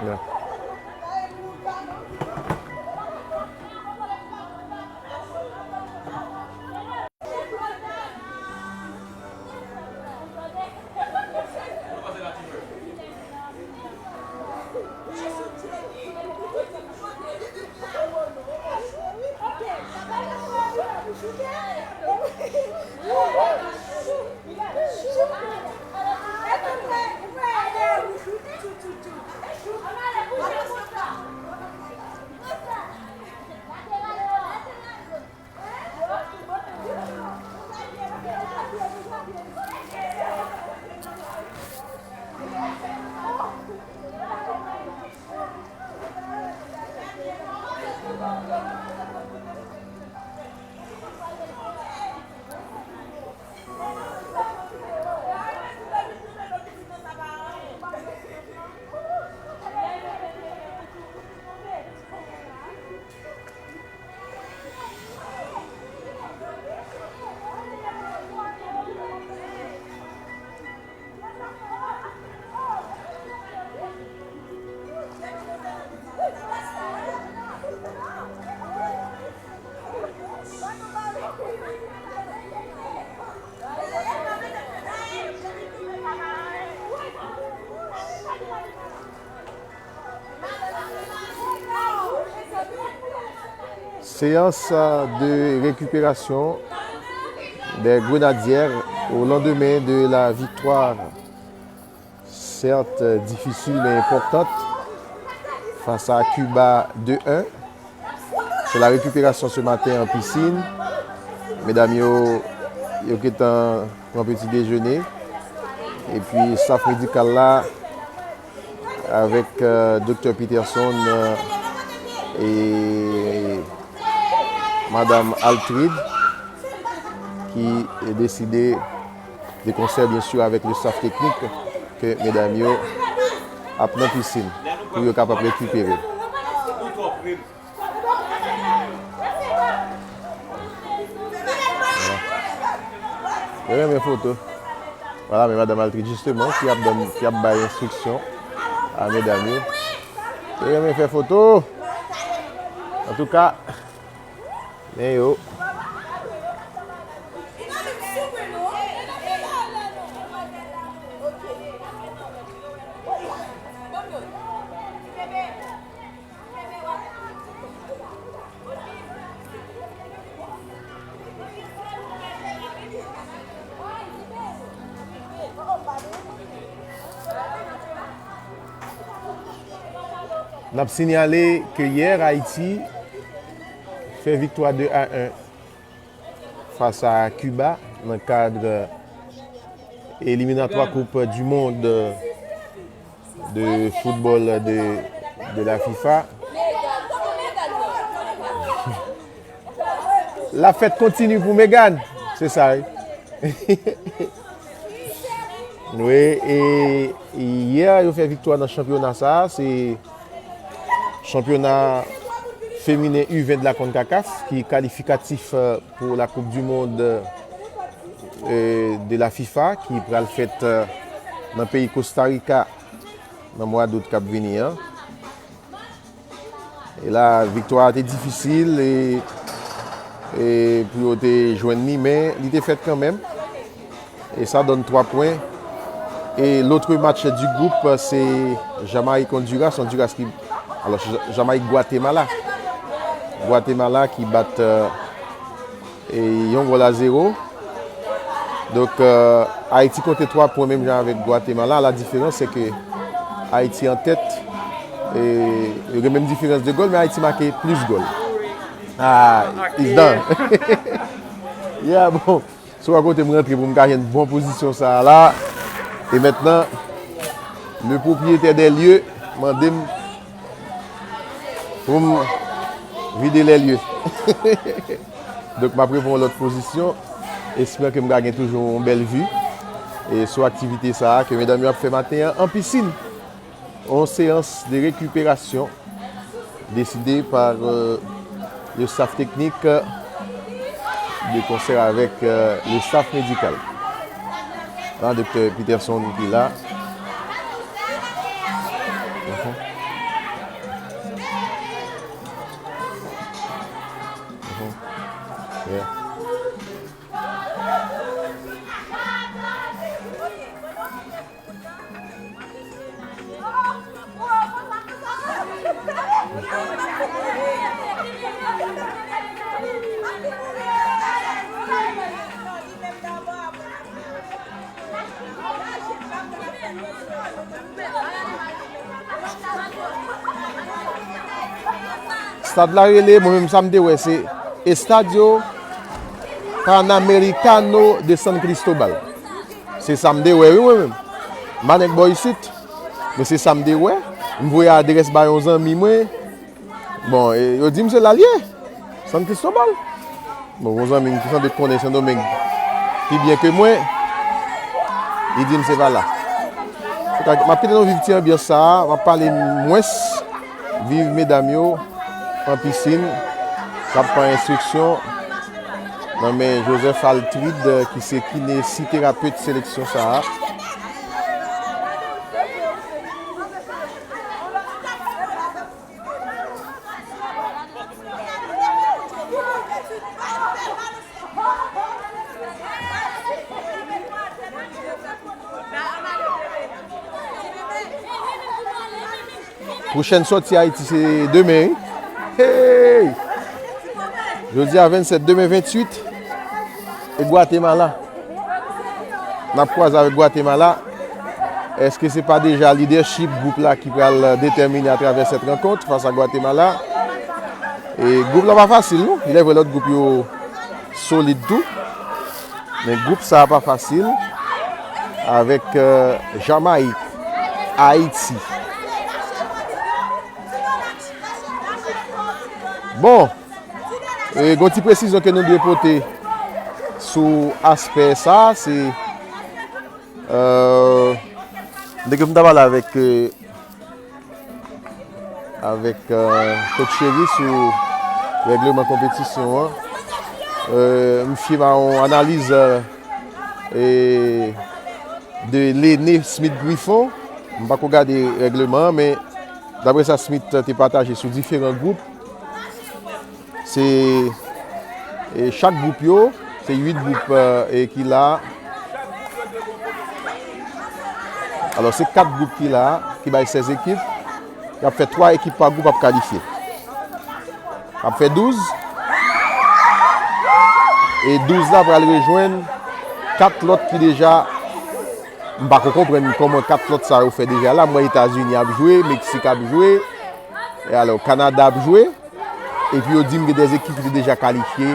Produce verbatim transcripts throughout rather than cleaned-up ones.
Yeah. Séance, euh, de récupération des Grenadiers au lendemain de la victoire, certes, euh, difficile mais importante, face à Cuba deux un. C'est la récupération ce matin en piscine. Medam yo, yo gentan pran petit déjeuner. Epi staff médical la, avec, euh, Doktè Peterson, euh, et Madame Altrid, ki deside, de concert, bien sûr, avec le staff technique, ke medam yo ap nan piscine pou yo kapab récupérer. Yo renmen foto. Voilà, men Madame Altrid, justement, ki ap ban, ki ap bay enstriksyon a medam yo. Yo renmen fè foto. Antouka, men yo. N ap sinyale ke yè Ayiti fè viktwa de a en fas a Kiba nan kad eliminatwa Koup di Mond de foutbòl de, de la fifa. Lafèt kontini pou Megan. Se sa, wi. Wi, e yè, yo fè viktwa nan chanpyona sa a. Se chanpyona feminen U ven de la CONCACAF ki kalifikatif, euh, pou la Coupe du Monde, euh, de la fifa ki pral fèt, euh, nan peyi Costa Rica nan mwa dout k ap vini an. E la, viktwa a te difisil e, e pou yo te jwenn li, men li te fèt kanmenm. Et ça donne trois points. Et l'autre match du groupe, c'est Jamaïque-Honduras. Honduras ki, alò, Jamaïque-Guatemala. Guatemala ki bat, euh, e yon gòl a zewo. Donk, euh, Ayiti konte twa pwen menm jan avèk Guatemala. La diferans, se ke Ayiti an tèt. E yo gen menm diferans de gòl, men Ayiti make plis gòl. Ah, it's done. Yeah, bon. Se yon kote m rantre pou m ka jwenn bon pozisyon sa a la. E mentnan, le propriétaire des lieux mande m pou m vide les lieux. Donk, m ap repran yon lòt pozisyon, espere ke m ka gen toujou yon bèl vi, e sou aktivite sa a ke medam yo ap fè maten an, an pisin. Yon séance de récupération décidée par, euh, le staff technique, euh, de concert avec, euh, le staff médical. Hein, Doktè Peterson ki la. Mhm. Stad la rele, mwen menm sa m te wè, se Estadio Panamericano de San Cristobal. Se sa m te wè, wi, mwen menm. M pa nèg bò isit, men se sa m te wè. M voye adrès ba yon zanmi mwen. Bon, e, yo di m se la l ye, San Cristobal. Bon, yon zanmi m ki sanble konnen Sendomeng pi byen ke mwen, li di m se pa la. M ap kite nou viv ti anbyans sa a, m ap pale mwens, viv medam yo an pisin, k ap pran enstriksyon nan men Joseph Altrid, ki se kinesiterapet seleksyon sa a. Pwochèn sòti Ayiti se demen, wi. Hey! Jodi a vennsèt, demen ventuit, e Gwatemala. N ap kwaze avèk Gwatemala. Èske se pa deja lidèchip gwoup la ki pral detèmine atravè sèt rankont fas a Gwatemala? E gwoup la pa fasil, non. Ilèvre lòt gwoup yo solid tou. Men gwoup sa a pa fasil. Avèk, euh, Jamayik, Ayiti. Bon, e, gon ti presizyon ke nou dwe pote sou aspè sa a, se, euh, m te gen pou m ta pale avèk, euh, avèk, euh, Coach Chery sou règleman konpetisyon an. Euh, m fye m a yon analiz, euh, e, de Lene Smith Griffon. M pako gade règleman an, men daprè sa Smith te pataje sou diferan gwoup, se, e, chak gwoup yo, se uit gwoup, e, ki la. Alò, se kat gwoup ki la, ki bay sèz ekip. Y ap fè twa ekip pa gwoup ap kalifye. Ap fè douz. E douz la pral rejwenn kat lòt ki deja, m pa ko konprann kòman kat lòt sa yo fè deja la. M wè Etazini ap jwe, Meksik ap jwe, e alò Kanada ap jwe. Epi yo di m gen de ekip ki te deja kalifye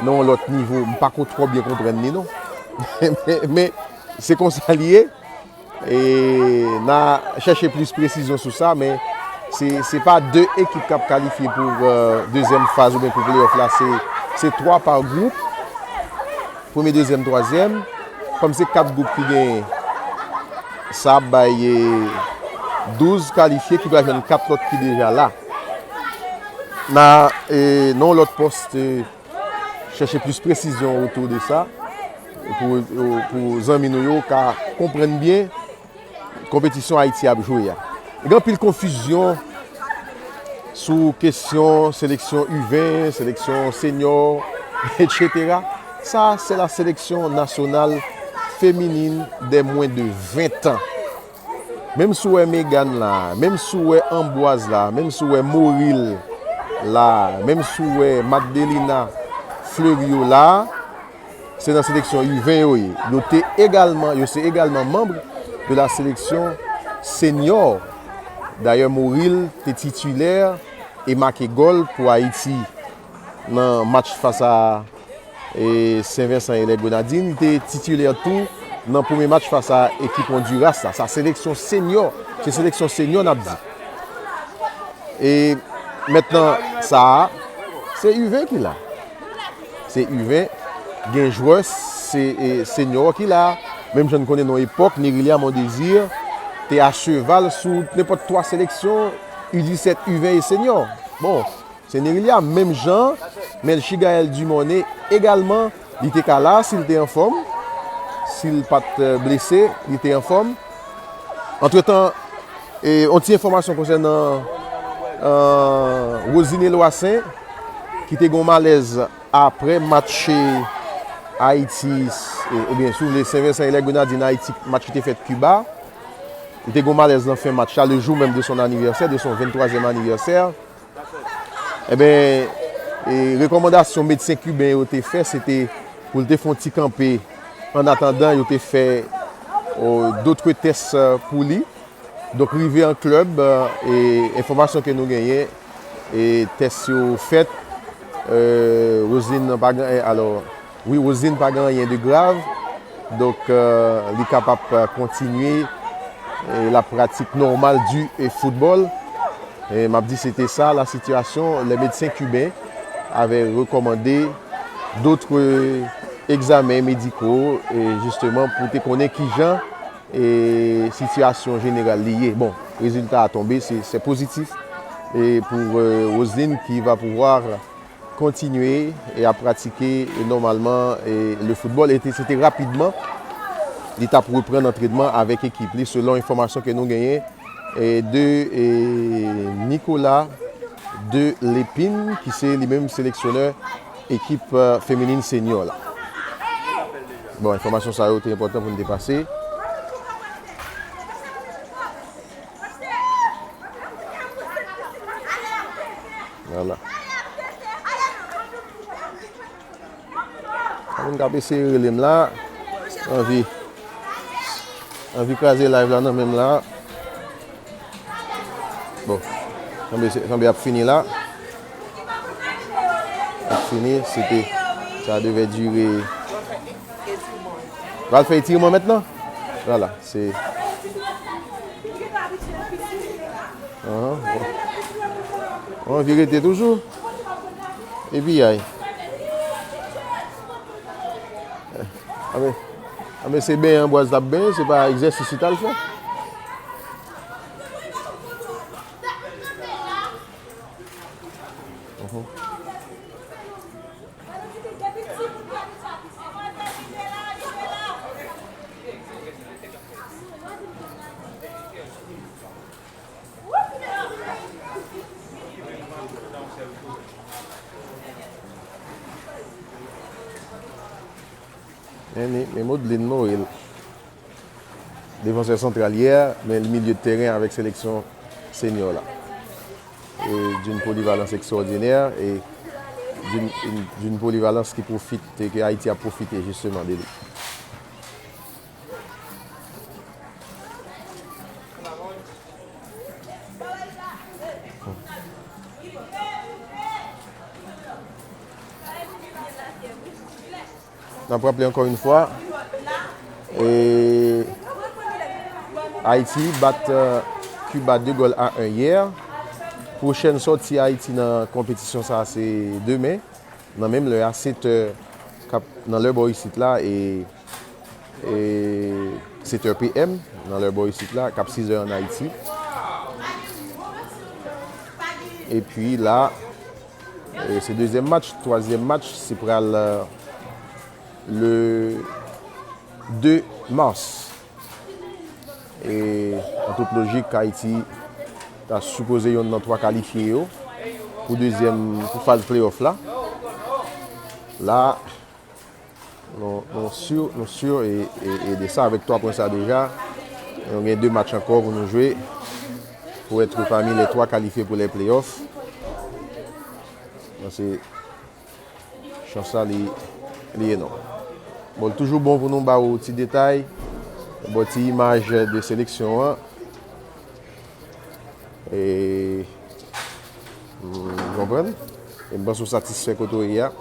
nan yon lòt nivo. M pa ko twò byen konprann li non. Men, men se konsa li ye. E n a chèche plis presizyon sou sa, men se, se pa de ekip k ap kalifye pou, euh, dezyèm faz oubyen pou pleyòf la, se, se twa pa gwoup, premye, dezyèm, twazyèm. Kòm se kat gwoup ki genyen, sa ap bay, e, douz kalifye ki pral jwenn kat lòt ki deja la. N a, e, nan yon lòt pòs, e, chèche plis presizyon otou de sa, pou, pou zanmi nou yo ka konprann byen konpetisyon Ayiti ap jwe a. Gen anpil konfizyon sou kesyon seleksyon U ven, seleksyon senyò, etsetera. Sa, se la sélection nationale féminine des moins de vingt ans. Menm si w wè Megan la, menm si w wè Ambroise la, menm si w wè Moril la, menm si w wè Magdelina Fleurio la, se nan seleksyon U ven yo ye. Yo te egalman, yo se egalman manm de la sélection senior. Dayè, Moril te titilè e make gòl pou Ayiti nan match fas a e Sen Vensan e lè Grenadin, li te titilè tou nan premye match fas a ekip Ondiras la. Sa seleksyon senyò, se seleksyon senyò n ap di. E mentnan sa a, se U ven ki la. Se U ven, gen jwè se, e, senyò ki la. Menm jan n konnen nan yon epòk, Nerilia Mondésir te acheval sou nenpòt twa seleksyon, U disèt, U ven e senyò. Bon, Se Nerilia, menm jan, Melchigaël Dumornay egalman, li te ka la, si l te anfòm, si l pa t, euh, blese, li te anfòm. Antretan, e, yon ti enfòmasyon konsènan, euh, Rosine Loissaint, ki te gen yon malèz Apre match Ayiti, oubyen si w vle, Sen Vensan e lè Grenadin Ayiti, match ki te fèt Kiba, li te gen malèz nan fen match la, le jour même de son anniversaire, de son venntwazyèm anivèsè. Enben, e, rekòmandasyon medsen kiben yo te fè, se te pou l te fè yon ti kanpe annatandan yo te fè, o, dotre tès, e, pou li. Donk, rive an klèb, e, enfòmasyon ke nou genyen, e, tès yo fèt, e, Roseline pa gen, alò, wi, Roseline pa gen anyen de grav. Donk, e, li kapab, e, kontinye, e, la pratik nòmal di, e, foutbòl. E m ap di, se te sa la sitiyasyon. Les médecins cubains avaient recommandé d'autres examens médicaux, e, jisteman, pou te konnen kijan e sitiyasyon jeneral li ye. Bon, rezilta a tonbe, se, se pozitif. E pou, e, Roseline ki va pouvwa kontinye e a pratike, e, nòmalman, e, le football. E te, se te rapidman li t ap reprann antrènman avèk ekip li, selon enfòmasyon ke nou genyen, e, de, e, Nicolas de Lépine, ki se li menm seleksyonè ekip, e, feminin senior la. Bon, enfòmasyon sa yo te enpòtan pou n te pase. Vwala. Sa moun k ap eseye rele m la. Anvi, anvi kraze live la nan men m la. Bon, sanble, sanble ap fini la. Ap fini, se te, sa devait durer. Pral fè etireman mentnan? Vwala, se. Ahan, bon. Bon, anvi rete toujou. Epi, ay. Anben, anben, se benyen anbwaz l ap benyen, se pa egzèsis li t al fè. Mhm. Men, men, men Modeline Morel. Defansè santral yè, men li milye de teren avèk seleksyon senior la. E d'une polyvalence extraordinaire et d'une, une, d'une polyvalence qui profite, et que Haïti a profité justement de lui. N ap raple ankò yon fwa, e, Ayiti bat, e, Kiba de gòl a en yè. Pwochèn sòti Ayiti nan konpetisyon sa a se demen, nan menm lè a, sèt è, k ap, nan lè bò isit la, e, e, sèt è P M, nan lè bò isit la, k ap sis è ann Ayiti. Epi la, e, se dezyèm match. Twazyèm match, se pral, e, le de mas. E, an tout lojik, Ayiti ta sipoze yonn nan twa kalifye yo pou dezyèm, pou faz playoff la. La, nou, nou si, nou si e, e, e de sa, avèk twa pwen sa deja, nou gen de match ankò pou nou jwe pou être parmi les trois qualifiés pour les playoffs. Donk, se chans la li, li ye non. Bon, li toujou bon pou nou ba ou ti detay, bon ti imaj de seleksyon an. E, ou konprann? E m panse w satisfè kote w ye a.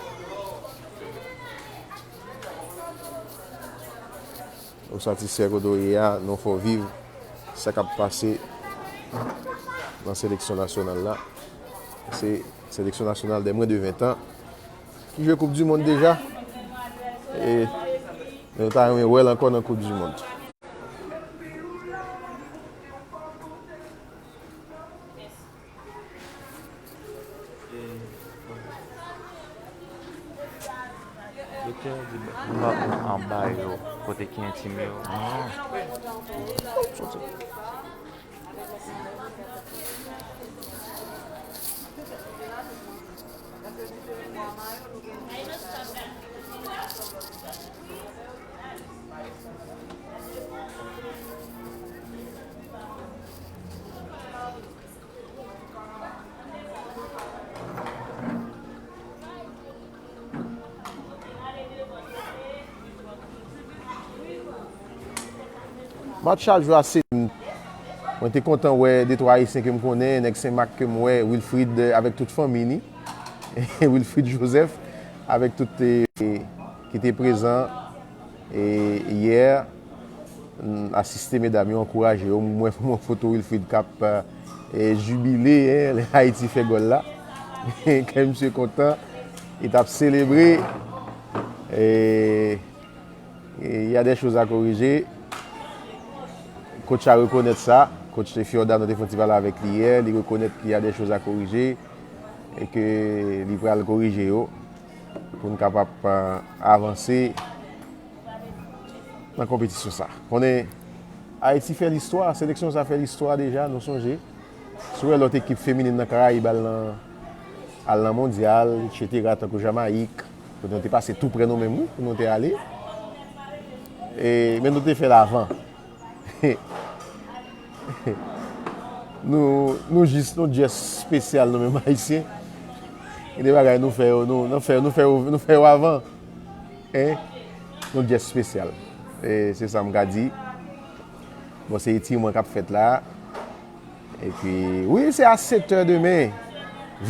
Ou satisfè kote w ye a, nou fè w viv sa k ap pase nan seleksyon nasyonal la. Se seleksyon nasyonal de mwens de ven tan ki jwe Koup di Mond deja. E nou ta renmen wè l ankò nan Koup di Mond. Doktè di m ap anba yo, kote ki entime yo. Match a jwe a sèt è. Mwen te kontan wè de twa Ayisyen ke m konnen, nèg Senmak ke m wè, Wilfrid, eh, avèk tout fanmi ni. Wilfrid Joseph, avèk tout, eh, ki te prezan, eh, yè, m asiste medam yo, ankouraje yo. M wè yon foto Wilfrid k ap, eh, jibile, eh, lè Ayiti fè gòl la. Kè misye kontan, li t ap selebre. Eh, E, il y a des choses à corriger. Coach a rekonèt sa. Coach Fiordan, nou te fè yon ti pale avèk li yè. Li rekonèt qu'il y a des choses à corriger e ke li pral korije yo pou n kapab, eh, avanse nan konpetisyon sa. Konnen Ayiti fè listwa, seleksyon sa fè listwa deja, nou sonje. Si w wè lòt ekip feminin nan Karayib al nan, al nan mondyal, etsetera, tankou Jamayik, kote nou te pase tou prè nou menm, wi, pou nou te ale. E, men nou te fè l avan. Nou, nou jis, nou jès espesyal nou menm Ayisyen. Gen de bagay nou fè yo, nou, nou fè, nou fè yo, nou fè yo avan. Hein? Nou jès espesyal. E se sa m ka di. Bon, se etirman k ap fèt la. Epi, wi, se a sèt è demen.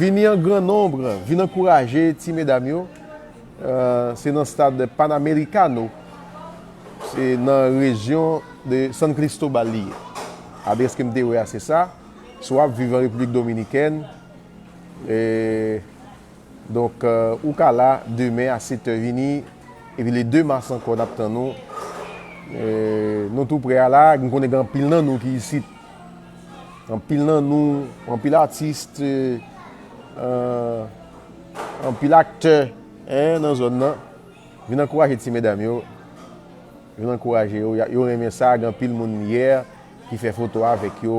Vini an gran nonb, vin ankouraje ti medam yo. Euh, se nan stad Panamericano. Se nan rejyon de San Cristobal li ye. Adrès ke m te wè a, se sa. Si w ap viv an Repiblik Dominikèn, e, donk, euh, ou ka la demen a sèt è vini, epi le de mas ankò, n ap tann ou. E, nou tou prè a la, m konnen gen anpil nan nou ki isit. Anpil nan nou, anpil atis, e, euh, anpil aktè, en, nan zòn nan. Vin ankouraje ti medam yo. Vin ankouraje yo. Y a, yo renmen sa. Gen anpil moun yè ki fè foto avèk yo,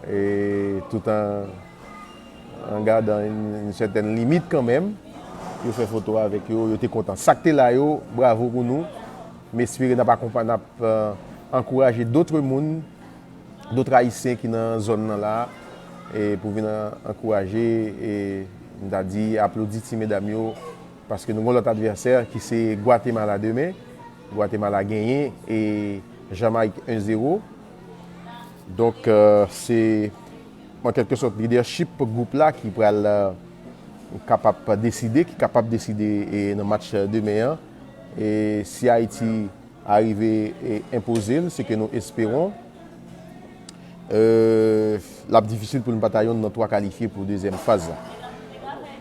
e, tout an, an gadan yon, yon sètèn limit kanmenm. Yo fè foto avèk yo. Yo te kontan. Sa k te la yo, bravo pou nou. M espere n ap akonpa-, n ap, eh, ankouraje dòt moun, dòt Ayisyen ki nan zòn nan la, e pou vin an-, ankouraje, e, m ta di, aplodi ti medam yo, paske nou gen lòt advèsè ki se Gwatemala demen. Gwatemala genyen e Jamayik en zewo. Donk, eh, se, an kèlke sòt, lidèchip gwoup la ki pral, eh, kapab deside, ki kapab deside, e, nan match demen an. E si Ayiti arive, e, enpoze l, se ke nou esperon, eh, l ap difisil pou nou pa ta yonn nan twa kalifye pou dezyèm faz la.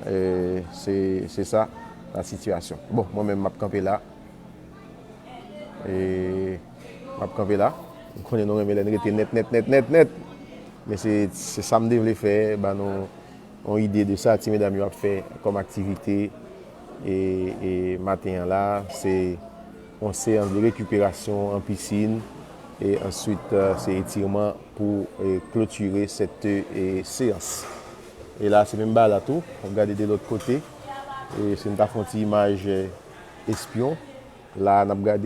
Eh, se, se sa la sitiyasyon. Bon, mwen menm, m ap kanpe la. E m ap kanpe la. M konnen nou renmen lè n rete nèt, nèt, nèt, nèt, nèt. Men se, se sa m te vle fè, ba nou yon ide de sa ti medam yo ap fè kòm aktivite, e, e maten an la, se yon seyans de rekiperasyon an pisin, e answit, eh, se etirman pou, eh, klotire sèt, eh, seyans. E la, se menm bagay la tou, n ap gade de lòt kote, e si n ta fè yon ti imaj, eh, espyon, la, n ap gade,